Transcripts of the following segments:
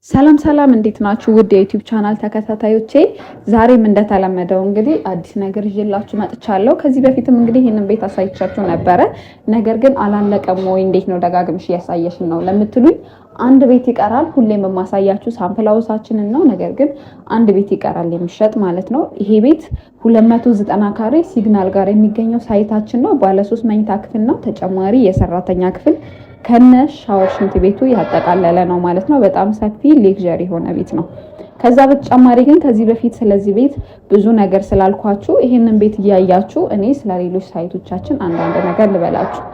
ሰላም ሰላም፣ እንዴት ናችሁ? ውድ የ YouTube channel ተከታታዮቼ፣ ዛሬም እንደተለመደው እንግዲህ አዲስ ነገር ይዤላችሁ መጥቻለሁ። ከዚህ በፊትም እንግዲህ ይህንን ቤት አሳይቻችሁ ነበረ። ነገር ግን አላለቀም ወይ፣ እንዴት ነው ደጋግምሽ እያሳየሽን ነው ለምትሉኝ፣ አንድ ቤት ይቀራል። ሁሌም የማሳያችሁ sample house ኣችንን ነው። ነገር ግን አንድ ቤት ይቀራል የሚሸጥ ማለት ነው። ይሄ ቤት 290 ካሬ ሲግናል ጋር የሚገኘው site ኣችን ነው። ባለ 3 መኝታ ክፍል ነው። ተጨማሪ የሰራተኛ ክፍል ከነ ሻወር ሽንት ቤቱ ያጠቃለለ ነው ማለት ነው። በጣም ሰፊ luxury የሆነ ቤት ነው። ከዛ በተጨማሪ ግን ከዚህ በፊት ስለዚህ ቤት ብዙ ነገር ስላልኳችሁ ይሄንን ቤት እያያችሁ እኔ ስለ ሌሎች site ኦቻችን አንዳንድ ነገር ልበላችሁ።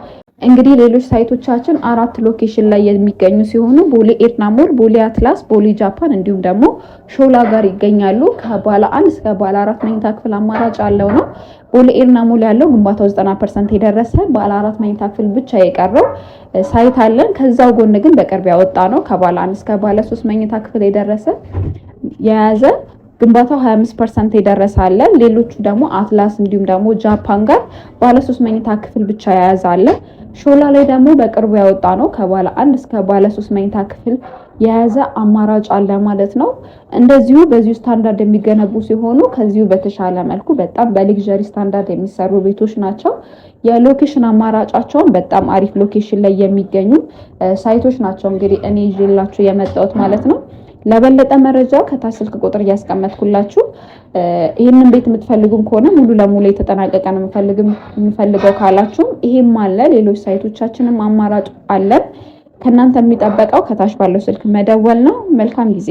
እንግዲህ ሌሎች site ኦቻችን አራት location ላይ የሚገኙ ሲሆኑ ቦሌ ኤድና ሞል፣ ቦሌ አትላስ፣ ቦሌ ጃፓን እንዲሁም ደግሞ ሾላ ጋር ይገኛሉ። ከባለ አንድ እስከ ባለ አራት መኝታ ክፍል አማራጭ ያለው ነው። ቦሌ ኤድና ሞል ያለው ግንባታው 90% የደረሰ ባለ አራት መኝታ ክፍል ብቻ የቀረው site አለን። ከዛው ጎን ግን በቅርብ ያወጣነው ከባለ አንድ እስከ ባለ ሶስት መኝታ ክፍል የደረሰ የያዘ ግንባታው 25% የደረሰ አለ። ሌሎቹ ደግሞ አትላስ እንዲሁም ደግሞ ጃፓን ጋር ባለ ሶስት መኝታ ክፍል ብቻ የያዘ አለ። ሾላ ላይ ደግሞ በቅርቡ ያወጣነው ከባለ አንድ እስከ ባለ ሶስት መኝታ ክፍል የያዘ አማራጭ አለ ማለት ነው። እንደዚሁ በዚሁ ስታንዳርድ የሚገነቡ ሲሆኑ ከዚሁ በተሻለ መልኩ በጣም በ luxury standard የሚሰሩ ቤቶች ናቸው። የ location አማራጫቸውን በጣም አሪፍ location ላይ የሚገኙ site ኦች ናቸው። እንግዲህ እኔ ይዤላችሁ የመጣሁት ማለት ነው። ለበለጠ መረጃ ከታች ስልክ ቁጥር እያስቀመጥኩላችሁ ይህንን ቤት የምትፈልጉም ከሆነ ሙሉ ለሙሉ የተጠናቀቀ ነው የምፈልገው ካላችሁም ይሄም አለ። ሌሎች site ኦቻችንም አማራጭ አለን። ከእናንተ የሚጠበቀው ከታች ባለው ስልክ መደወል ነው። መልካም ጊዜ።